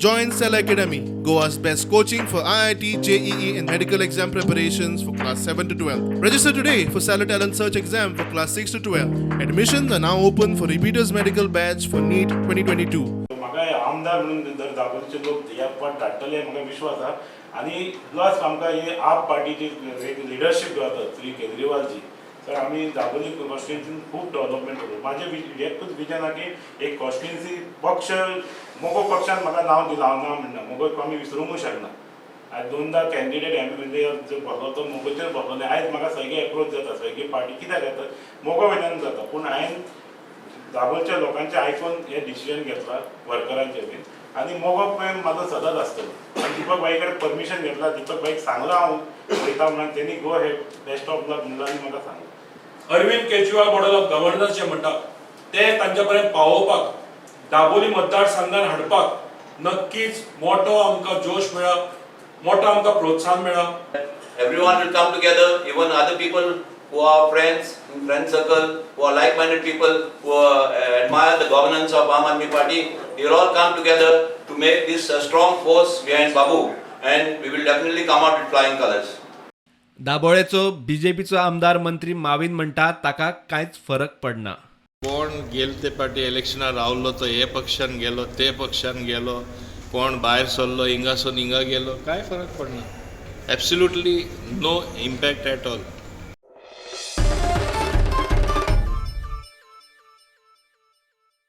Join Cell Academy, Goa's best coaching for IIT, JEE, and medical exam preparations for class 7 to 12. Register today for Cellar Talent Search exam for class 6 to 12. Admissions are now open for repeaters medical batch for NEET 2022. म्हाका आमदार म्हणून जर दाबोळचे लोक ह्या पद धाडटले, म्हाका विश्वास आहा. आनी प्लस आमकां ही आप पार्टीची एक लिडरशीप जो आसा, श्री केजरीवालजी, तर आमी दाबोली कॉन्स्टिट्युन्सीन खूब डेव्हलपमेंट करू. म्हाजें एकूच विजन आहा की एक कॉन्स्टिट्युन्सी पक्ष, मगो पक्षान म्हाका नांव दिलां, हांव ना म्हणना. मगो आमी विसरूंकूय शकना. आयज दोनदा कॅन्डिडेट एम एल ए जो बसलो तो मगोचेर बसलो आनी आयज म्हाका सगळे एप्रोच जाता, सगळी पार्टी. कित्याक जाता? मगो वयल्यान जाता. पूण हांवें दाबोळच्या लोकांचें आयकून हें डिसिजन घेतलां, वर्करांचें बीन, आनी मगो प्रेम म्हाजो सदांच आसतलो. आनी दीपक भाई कडेन परमिशन घेतला, दीपक भाईक सांगलां हांव वयता म्हणून. तेणी "Go ahead, best of luck" म्हणलां आनी म्हाका सांगलें. Arvind Kejriwal model of governance जे म्हणटा ते तांच्या पर्यंत पावोवपाक, दाबोली मतदारसंघान हाडपाक नक्कीच मोठो आमकां जोश मेळ्ळा, मोठो आमकां प्रोत्साहन मेळ्ळा. Everyone will come together, even other people who are friends, in friend circle, who are like-minded people, who admire the governance of Aam Aadmi Party. We will all come together to make this a strong force behind Babu, and we will definitely come out with flying colors. दाबोळेचो बीजेपीचो आमदार मंत्री माविन म्हणटा, ताका कांयच फरक पडना. कोण गेले ते पाटी इलेक्शनार रावलो तो हे पक्षान गेलो, ते पक्षान गेलो, कोण भायर सरलो, हिंगासून हिंगा गेलो, कांय फरक पडना. Absolutely no impact at all.